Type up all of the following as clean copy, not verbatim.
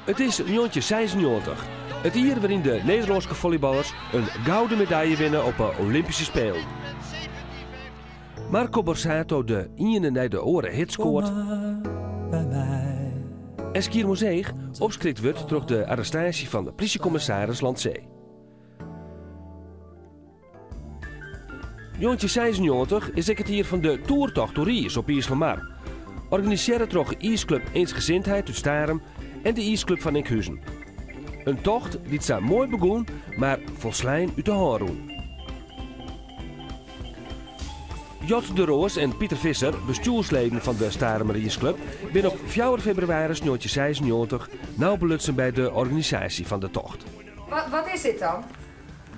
It is 1996, it jier wêryn de Nederlânske follyballers in gouden medalje winne op 'e Olympyske Spelen. Marco Borsato de iene nei de oare hit skoart en Skiermûntseach opskrikt wurdt troch de arrestaasje fan plysjekommissaris Lancee. 1996 is ek it jier fan de toertocht oer iis op Iselmar, organisearre troch iisklup Eensgezindheid út Starum en de iisklup fan Inkhuzen. In tocht dy't sa moai begûn, mar folslein út de hân rûn. Jot de Roos en Pieter Visser, bestjoersleden fan de Starumer iisklup, binne op fjouwer febrewaris 1996 nau belutsen by de organisaasje fan de tocht. Wat is dit dan?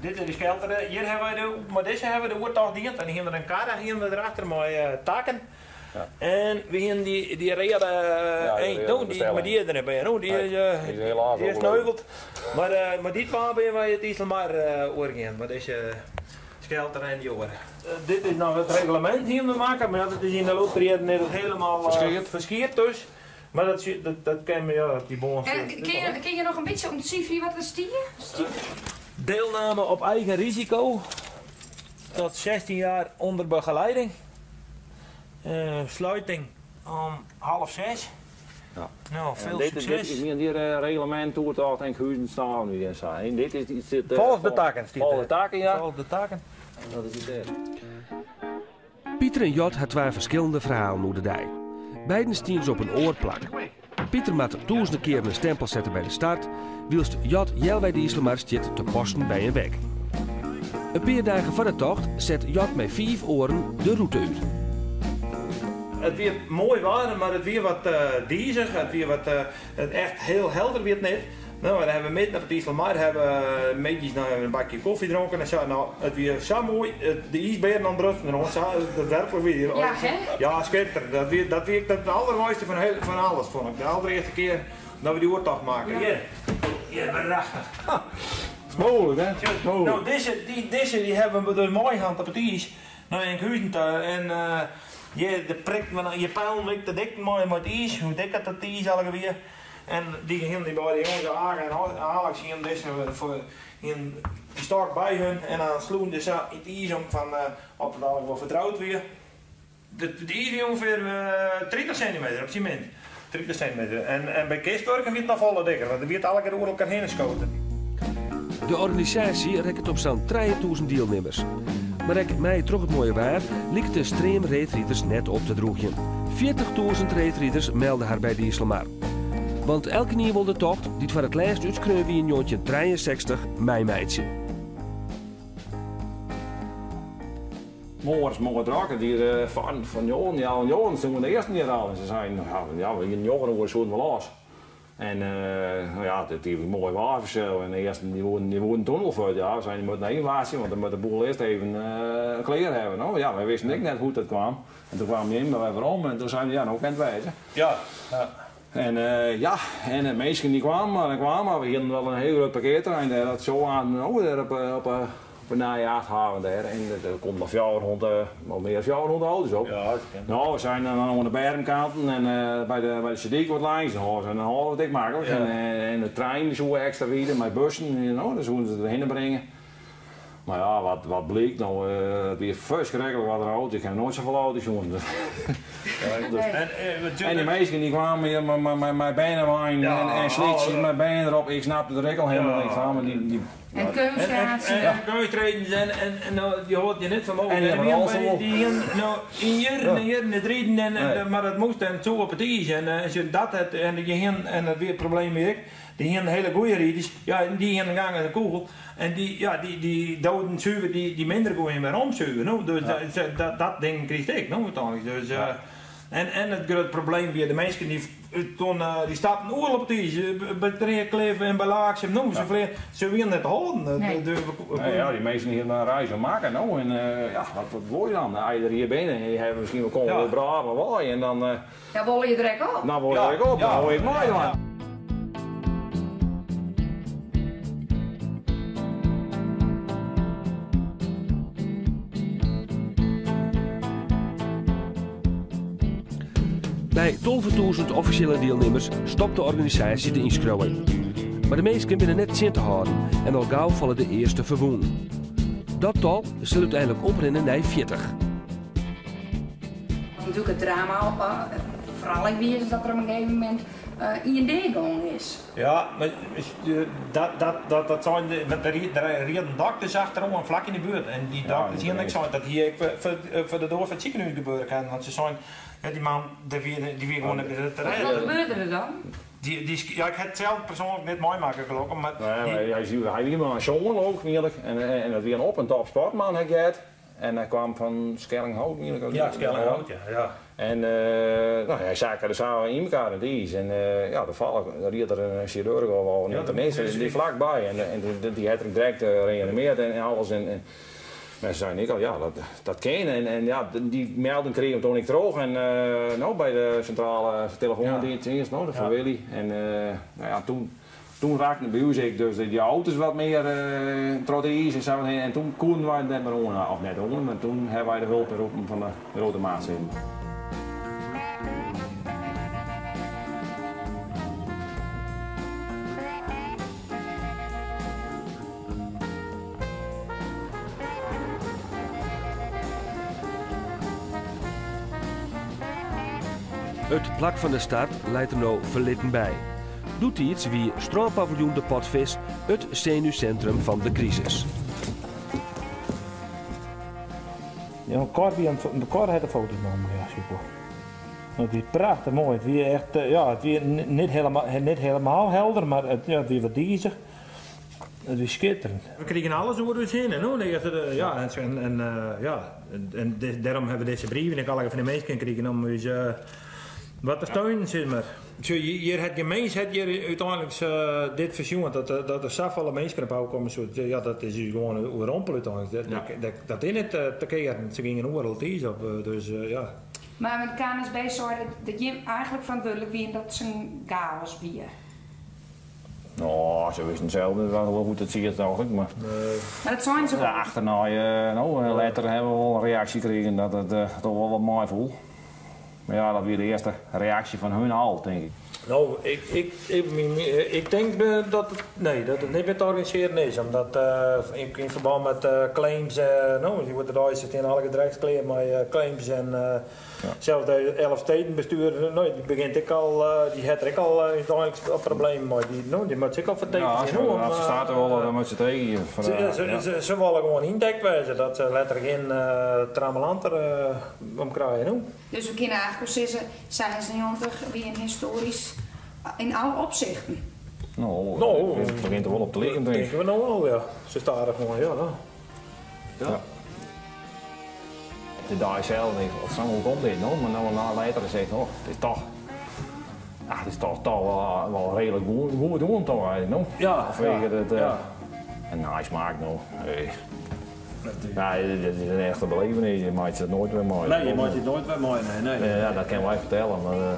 Dit is de skelter. Hjir hawwe wy de, mei dizze hawwe we de oertocht dien. En hiene we in karre hiene we derachter mei takken. En we hiene dy, dy reade ja, no, dy, mar dy is der net mear. No, dy is, dy is sneuveld. Mar mei dy twa binne wy it Iselmar oergien. Mei dizze skelter en dy oare. Dit is noch it reglemint hiene we makke, mar dat is yn de loop der jierren is it helemaal ferskeard dus. Mar dat, dat, dat kin me, ja, die boan. En kin je noch in bytsje ûntsiferje wat der stie? Deelname op eigen risico tot 16 jaar onder begeleiding. Sluiting om half zes. Ja. Nou, veel dit, succes. Dit is hier reglement toertocht Enkhuizen staan nu en zo. En dit is iets zit. Volg de takken. Volg de takken, ja. Volg de takken. En dat is het daar. Pieter en Jot ha twa ferskillende ferhalen oer de dei. Beiden stiene se op in oar plak. Pieter moat tûzenen kearen in stempel sette by de start, wylst Jot healwei de Iselmar stiet te posten by in wek. In pear dagen foar de tocht set Jot mei fiif oaren de rûte út. It wie moai waar, mar it wie wat dizich. It wie wat, echt hiel helder wie it net. No, dan hawwe we midden op it Iselmar hawwe we middeis noch even in bakje kofje dronken en sa. No, it wie sa moai, de iisbearen ûntbrutsen der oan, sa werklik wie. Ja, hè? Ja, skitterend. Dat wie, dat wie it allermoaiste fan, fan alles, fûn ik. De alderearste kear dat we dy oertocht makken. Hjir, hjir, prachtich. Is mooglik, hè? No, dizze, dy, dizze dy hawwe we dus mei hân op it iis nei Enkhuizen ta. En hjir, de prikten we, je peilen ek de dikten mei mei it iis, hoe dik dat it iis allegear wie. En dy hienen dy beide jonges, Age en Alex, hienen dizze foar hienen dy stôk by hun en dan sloegen se sa yn it iis om fan oft it allegear wol fertroud wie. It iis wie ûngefear 30 sintimeter op syn minst. 30 sintimeter. En by kistwurken wie it noch folle dikker, want der wie it allegear oer elkoar hinne skoten. De organisaasje rekket op sa'n 3000 dielnimmers. Mar ek mei troch it moaie waar liket de stream reedriders net op te drûgjen. Fjirtichtûzen reedriders melde har by de Iselmar. Want elkenien wol de tocht, dy't foar it lêst útskreaun wie yn 1963, meimeitsje. Moarns moai drok, it wie fan njoggen, healwei njoggen soene de earsten hjir al. En se seinen, ja, we hiene njoggen oere soene we los. En no ja, it wie moai waar fansels en de earsten dy woenen, dy woenen toen al fuort. Ja, we seinen, je moatte noch even wachtsje, want dan moat de boel earst even klear hawwe. No ja, wy wisten ek net hoe't dat kwam. En toen kwamen jim wer werom en toen seinen we, ja, no kin it wêze. Ja, ja. En ja, en de minsken dy kwamen mar en kwamen mar. We hienen wel in hiel grut parkearterrein dêr, dat zo aan, no, dêr op, op, op de nije jachthaven dêr. En der komt noch 400, wel mear 400 auto's op. Ja, dat kin. No, we zijn dan oan de bermkanten en by de Sedyk wat langs. No, we zijn dan wat ek maklik. Ja. En de trein soe ekstra ride mei bussen, no, dan soenen se derhinne bringe. Mar ja, wat, wat blykt no, it wie ferskriklik wat in auto, ik ha noait safolle auto's sjoen. En, En die minsken die kwamen hier mei berneweinen en slytsjes mei bern derop, ik snapte der ek al helemaal niks fan, mar die, die En keunstraatsen. En keunstreden en no, je hoort je net fan mogen. En die hebben al Die hienen no yn jierren en jierren net riden en, Nee. mar dat moast en soe op it iis en dat het, en je hienen, en dat wie it probleem ek, die hienen hele goede riders, ja, en die hienen gang as in kûgel en die, ja, die, die doden suver die, die minder goeie wer omsuver, no. Dus dat, dat ding kriegst ek, no, úteinlik. Dus, en, en it grut probleem wie de minsken die toen, die stapten oeral op it iis, by Reaklif en by Laaksum, no, se flean, se wienen net te hâlden. Nee. Nee, ja, die minsken hienen in reis om makke, no, en ja, wat, wat wol je dan? As je der hier binne en je hawwe miskien wol komme wol braaf wei en dan, Dan wolle je der ek op. Dan wolle je der ek op, dan wol je ek meidwaan. By By 12.000 offisjele dielnimmers stopt de organisaasje de ynskriuwing. Mar de minsken binne net tsjin te hâlden en al gau falle de earste ferwûnen. Dat tal sil úteinlik oprinne nei 40. Wat natuerlik it drama foaral ek wie, is dat der op in gegeven momint ien deagong is. Ja, mar dat, dat, dat, dat seinen de, want der rieden dokters achteroan flak yn de buert en dy dokters hiene ek sein dat hie ek foar de doar fan it sikehûs gebeure kinnen, want se seinen, ja, dy man dy wie gewoan net mear te rêden. Wat gebeurde der dan? Dy, dy, ja, ik ha it sels persoanlik net meimakke gelokkich, mar Nee, hy wie mei in soan ook, mien ik, en dat wie in op en top sportman, ha ik heard. En hy kwam fan Schellinkhout, mien ik. Ja, Schellinkhout, ja, ja. En no, hy sakke der sa yn elkoar yn it iis. En ja, tafallich ried der in sjirurch of in ynternis dy flakby. En dy hat er direkt reanimeard en alles. En se seinen ek al, ja, dat kin. En ja, dy melding krigen we toen ek troch. En no, by de sintrale telefoantsjinst, no, de fan Willy. En no ja, toen. Toen raakten by ús ek dus dy auto's wat mear troch it iis en sa hinne en toen koenen wy it net mear oan, of net oan, mar toen hawwe wy de hulp ynroppen fan de grote maatsteden. It plak fan de start leit der no ferlitten by. Doetiids wie strânpaviljoen De Potvis it senuwsintrum fan de krisis. Ja, Cor wie in, Cor hat de foto's nommen, ja, super. Het wie prachtich moai. It wie echt, ja, it wie net helemaal, net helemaal helder, mar it, ja, it wie wat dizich. It wie skitterend. We krigen alles oer ús hinne, no. De earste, ja, en, en, ja, en dêrom hawwe we dizze brieven ek allegear fan de minsken krigen om ús wat te steunen, sis mar. Sjoch, hjir hat gjin mins hat hjir úteinlik dit fersjoen, dat der safolle minsken op ôfkomme soe. Ja, dat is ús gewoan oerrompele úteinlik. Dat is net te kearen. Se gyngen oeral it iis op, dus ja. Mar de KNSB sei dat jim eigentlik ferantwurdlik wiene dat it sa'n gaos wie. No, se wisten sels net wol hoe't it siet eigentlik, mar. Mar dat seinen se wol. Ja, achternei, no, letter hawwe we wol in reaksje krigen dat it toch wol wat meifoel. Mar ja, dat wie de earste reaksje fan hun al, tink ik. No, ik, ik tink dat it, nee, dat it net mear te organisearjen is, omdat yn ferbân met claims, no, hjoed-de-dei steane alle gedrechts klear mei claims en Sels de Elfstedenbestuur, no, dy begjint ek al, dy hat der ek al úteinlik problemen mei. Dy, no, dy moat se ek al fertekenje. Ja, as se starte wolle, dan moat se tekenje. Se wolle gewoan yndekt wêze, dat se letter gjin trammelanter om krije, no. Dus we kinne eigentlik wol sizze, 96 wie in histoarysk yn alle opsichten. No, it begjint der wol op te liken, tink ik. Tinke we no al, ja. Se stadichoan, ja. Ja. De dei sels tink ik, wat hoe komt dit no? Mar no in letter dan sis ik, oh, it is toch, ach, it is toch, toch wol, wol reedlik goed, goed oan toch eigentlik, no? Ja. Fanwege it, ja. En neismaak no, nee. Nee, dit is in echte belevenis, je meitsje it noait wer mei. Nee, je meitsje it noait wer mei, nee, nee. Ja, dat kinne wy fertelle, mar. Ja.